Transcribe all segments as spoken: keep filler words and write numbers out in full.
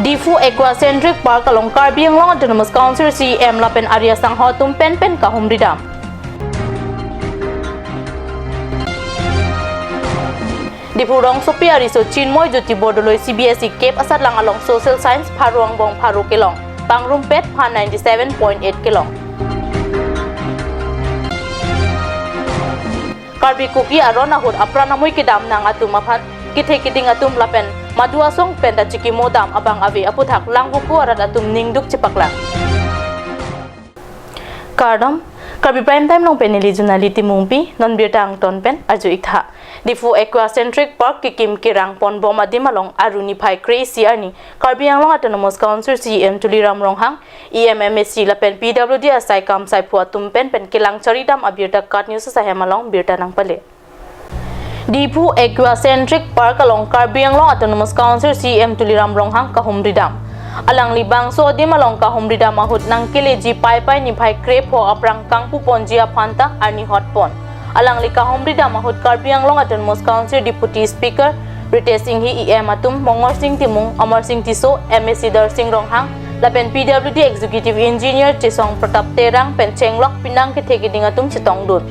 Diphu Aquacentric Park along Karbi Anglong Autonomous Council C E M lapen ari asangho atum pen pen kahumri dam. Diphu rongsopi ariso Chinmoy Jyoti Bordoloi C B S E kep asatlang along Social Science pharo angbong pharo kelong, pangrumpet phan ninety seven point eight kelong. Karbi Kuki aron ahut apran amui kedam nang atum aphan kethe keding atum lapen madu asong pen ta chikimo dam abang ave aputhak Langvoku arat atum ningduk chepaklang. Kardom, Karbi Prime Time along pen neli Junali Timungpi, non birta angton pen arju iktha. Diphu Aquacentric Park kekim kerang ponbom adim along Aru niphai kre-isi arni Karbi Anglong Autonomous Council C E M Tuliram Ronghang, E M M A C lapen P W D asai kam saiphu atum pen pen kelang chari dam abirta KAT News ahem along birta nangpale. Diphu Aquacentric Park along Karbi Anglong Autonomous Council C E M Tuliram Ronghang kahumri dam. Alangli bangso adim along kahumri dam ahut nangkeleji Paipai niphai krepho aphrang kangpu ponji aphan ta arni hot pon. Alangli kahumri dam ahut Karbi Anglong Autonomous Council Deputy Speaker Ritesh Enghi, E M atum Mongorsing Timung, Amarsing Tisso, M A C Darsing Ronghang, lapen P W D Executive Engineer Chesong Pratap Terang pen chenglok penang kethe keding atum chetongdun.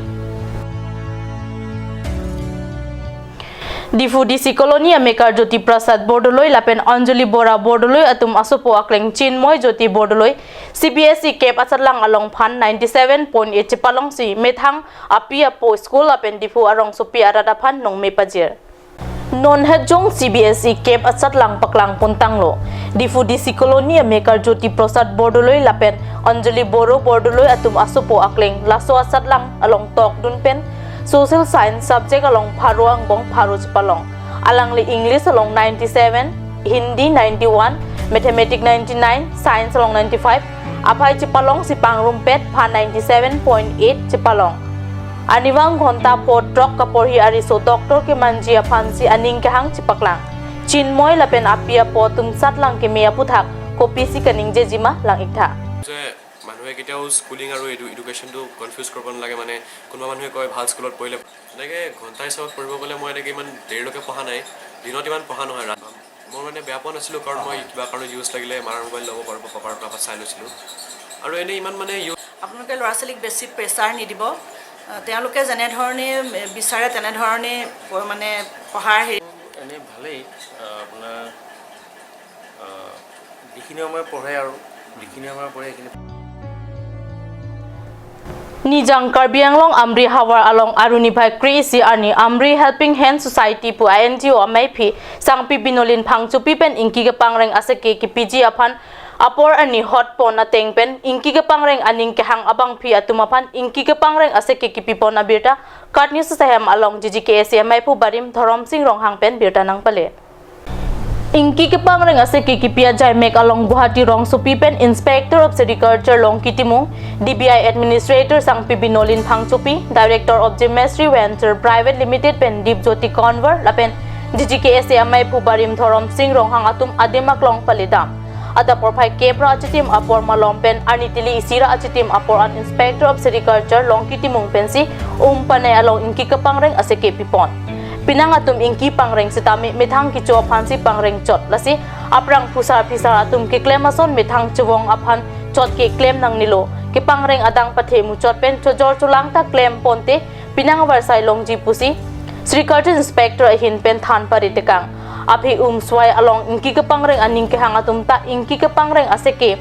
Diphu D C Colony amekar Jyoti Prasad Bordoloi lapen Anjali Bora Bordoloi atum asopo akleng Chinmoy Jyoti Bordoloi C B S E kep asatlang along phan ninety seven point eight chepalongsi methang api apo school lapen Diphu arongsopi arat aphan nongme pajir. Non hetjong C B S E kep asatlang paklang pontanglo. Diphu D C Colony amekar Jyoti Prasad Bordoloi lapen Anjali Bora Bordoloi atum asopo akleng laso asatlang along tokdun pen Social Science subject along pharo angbong pharo chepalong. Alangli English along ninety seven, Hindi ninety one, Mathematics ninety nine, Science along ninety five, aphai chepalongsi pangrumpet phan ninety seven point eight chepalong. Arnivang ghonta pho throk kaporhi ariso doctor kemanji aphansi aning kehang chepaklang. Chinmoy lapen api apo atum satlang keme aputhak kopisi kaningjejima lang iktha. যে মানুহে কেতিয়াও স্কুলিং আৰু এডু এডুকেশ্যনটো কনফিউজ কৰিব নালাগে। মানে কোনোবা মানুহে কয় ভাল স্কুলত পঢ়িলে, এনেকৈ ঘণ্টা হিচাপত পঢ়িব গ'লে মই এনেকৈ ইমান দেৰিলৈকে পঢ়া নাই, দিনত ইমান পঢ়া নহয়। ৰা- মই মানে বেয়া পোৱা নাছিলোঁ, কাৰণ মই কিবা কাৰণত ইউজ লাগিলে মাৰ মোবাইল ল'ব পাৰোঁ বা পাপাৰ পৰা চাই লৈছিলোঁ। আৰু এনেই ইমান মানে ইউজ আপোনালোকে ল'ৰা ছোৱালীক বেছি প্ৰেছাৰ নিদিব। আহ, তেওঁলোকে যেনেধৰণে বিচাৰে তেনেধৰণে প- মানে পঢ়াৰ হেৰি। এনেই ভালেই, আহ, আপোনাৰ, আহ, যিখিনি সময় পঢ়ে আৰু যিখিনি সময় পঢ়ে সেইখিনি। Nijang Karbi Anglong Amri havar along Aru niphai kre-isi arni Amri Helping Hand Society pu a N G O ameiphu Sangpi Binolin Phangchopi pen ingki kepangreng aseke kepiji aphan apor arni hot pon ateng pen ingki kepangreng aning kehang abangpi atum aphan ingki kepangreng aseke kepipon abirta KAT News ahem along G G K S A ameiphu Barim Dhorom Sing Ronghang pen birta nangpale. Ingki kepangreng aseke kepi ajaimek along Guwahati rongsopi pen Inspector of Sericulture Longki Timung, D B I Administrator Sangpi Binolin Phangchopi, Director of Jemestry Venture Private Limited pen Dipjyoti Conver lapen G G K S A ameiphu Barim Dhorom Sing Ronghang atum adim aklong pale dam. Adap porphai kep ra achitim apor malom pen arni tili isi ra achitim apor an Inspector of Sericulture Longki Timung pensi Umpanai along ingki kepangreng aseke pipon. Penang atum ingki pangreng sitame methang kecho aphansi pangreng chot, lasi aphrang phusar phisar atum keklem ason methang chevong aphan chot keklem nangnelo. Kepangreng adang pathe muchot pen chojor cholang ta klem ponte penang avarsai longji pusi Sericulture Inspector ahin pen than paritekang. Aphi Umswai along ingki kepangreng aning kehang atum ta ingki kepangreng aseke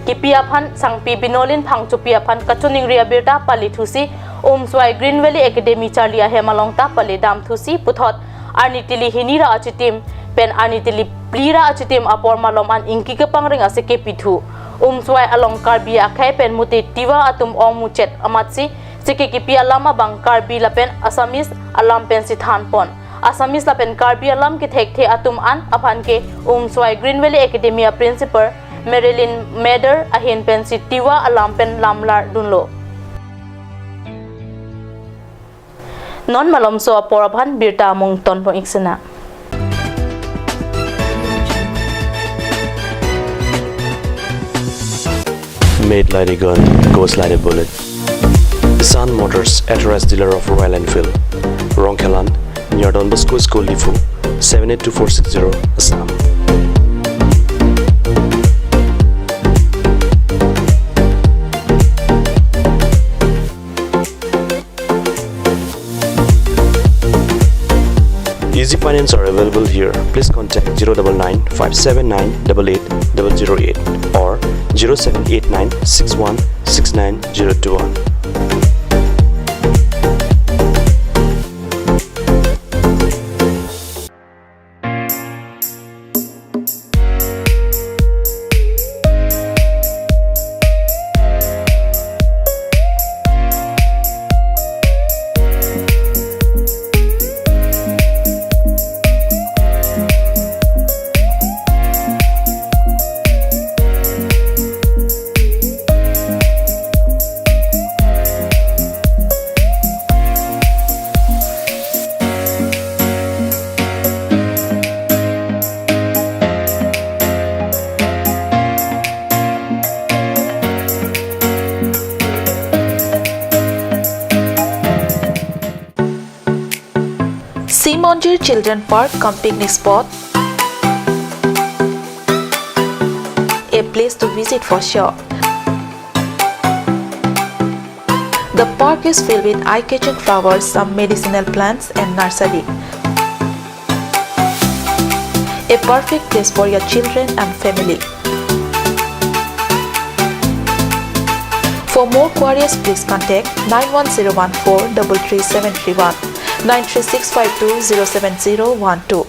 kepi aphan Sangpi Binolin Phangchopi aphan kachiningri abirta pale thusi Umswai Green Valley Academy charli ahem along ta pale dam thusi puthot arni tili hini ra achitim pen arni tili phli ra achitim apor malom an ingki kepangreng aseke pithu. Umswai along Karbi akhei pen mute Tiwa atum ong muchet amatsi seke kepi alam abang Karbi lapen Assamese alam pensi than pon. Assamese lapen Karbi alam kethekthe atum an aphan ke Umswai Green Valley Academy a Principal Marilyn Mader ahin pensi Tiwa alam pen lamlar dunlo. Non malomso apor aphan birta amung tonpon iksena. Made like a gun, goes like a bullet. Sun Motors, authorized dealer of Royal Enfield. Rongkhelan, near Don Bosco School, Diphu, seven eight two four six zero, Assam. Easy Finance are available here. Please contact zero double nine five seven nine double eight double zero eight or zero seven eight nine six one six nine zero two one. Simonjir Children Park cum picnic spot, a place to visit for sure. The park is filled with eye-catching flowers, some medicinal plants, and nursery. A perfect place for your children and family. For more queries, please contact nine one zero one four double three seven three one, nine three six five two zero seven zero one two.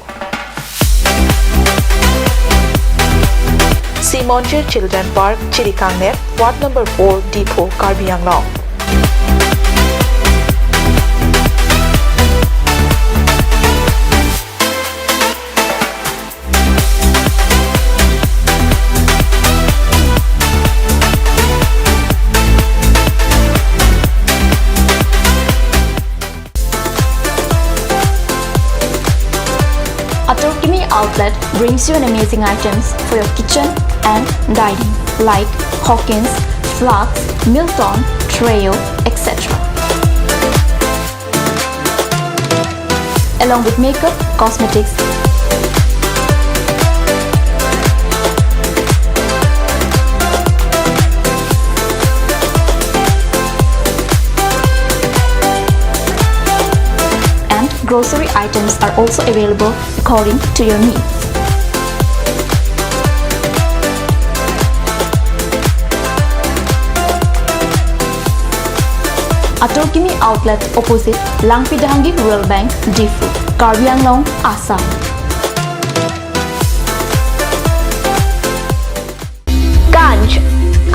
Simonjir Children Park, Chirikangnep, Ward number four, Diphu, Karbi Anglong. Atur Kimi Outlet brings you an amazing items for your kitchen and dining, like Hawkins, Flax, Milton, Trio, et cetera. Along with makeup, cosmetics, and grocery items are also available according to your needs. Atur Kimi Outlet, opposite Langpi Dehangi Rural Bank, Diphu, Karbi Anglong, Assam. Ganj.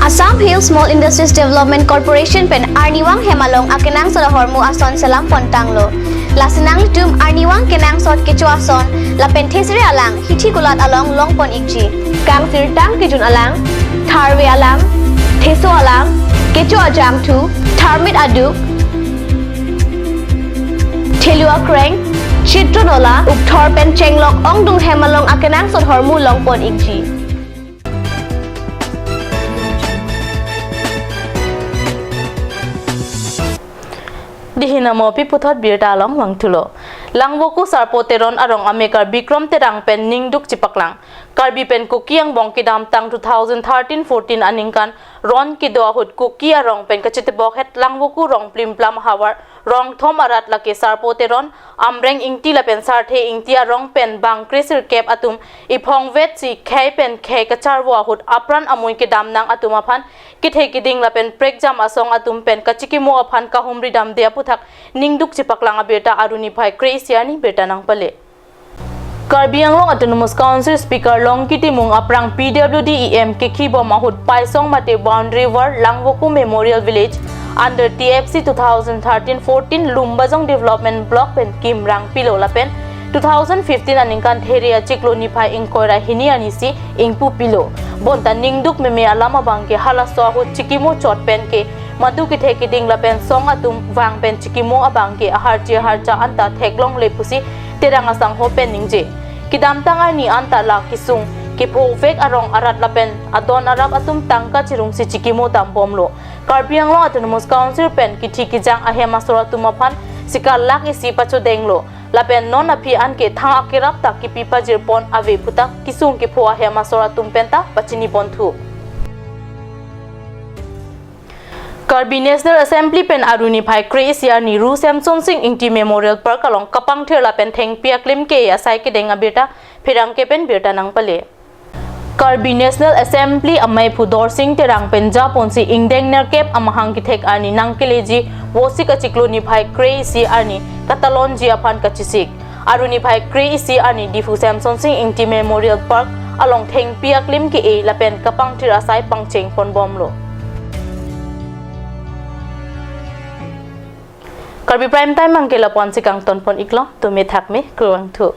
Assam Hill Small Industries Development Corporation pen arnivang hem along akenangsot ahormu ason selam pontanglo. Lasi nanglitum arnivang kenangsot kecho ason lapen thesere alang hithi kulat along longpon ikji. Kangsirtang kejun alang, tharve alang, theso alang, kecho ajangthu, tharmit aduk, thelu akreng, chitro nola, ukthor pen chenglok ongdung hem along akenangsot ahormu longpon ikji. Dihin amo pi puthot birta along vangthulo. Langvoku Sarpo Teron arong amekar Bikrom Terang pen ningduk chipaklang. Karbi pen Kuki angbong kedamtang two thousand thirteen fourteen aningkan ron kedo ahut Kuki arong pen kachetebokhet Langvoku rong plimplam ahavar rong thom arat lake Sarpo Teron, Amreng Ingti lapen Sarthe Ingti arong pen bang kresirkep atum iphongvetsi khei pen khei kacharvo ahut apran amui kedamnang atum aphan kethe keding lapen prekjam asong atum pen kachikimo aphan kahumri damde aputhak ningduk chipaklang abirta aruni phai kre-isi arni birta nangpale. Karbi Anglong Autonomous Council Speaker Longki Timung aphrang P W D E M kekhibom ahut Paisong mate boundary wall Langvoku Memorial Village under T F C two thousand thirteen fourteen Lumbajong Development Block pen kimrang pilo lapen two thousand fifteen aningkan There achiklo niphai ingkoi ra hini arnisi ingpu pilo. Bonta ningduk meme alam abangke halaso ahut chikimo chot pen ke madu kethe keding lapen song atum vang pen chikimo abangke aharchi aharcha anta theklongle pusi Terang asangho pen ningje. Kedamtang arni anta la kesung kephovek arong arat lapen adon arap atum tangka chirungsi chikimo dambomlo. Karbi Anglong Autonomous Council pen kithi kejang ahem asor atum aphan sikar lakh isi pachodenglo. Lapen non aphi anke thang akerap ta kepi pajirpon ave puthak kesung kepho ahem asor atum penta pachiniponthu. Karbi National Assembly pen Aru niphai kre-isi arni Ru Semsonsing Ingti Memorial Park along kapangthir lapen thengpi aklim ke-e asai kedeng abirta pherangke pen birta nangpale. Karbi National Assembly amei aphu Dorsing Terang pen japonsi ingdeng nerkep amahang kethek arni nangkeleji Vosik achiklo niphai kre-isi arni katalonji aphan kachesik. Aru niphai kre-isi arni Diphu Semsonsing Ingti Memorial Park along thengpi aklim ke-e lapen kapangthir asai pangcheng ponbomlo. Karbi Prime Time anke lapu-ansi kangton pon iklo, tumi thakme, kurvangthu.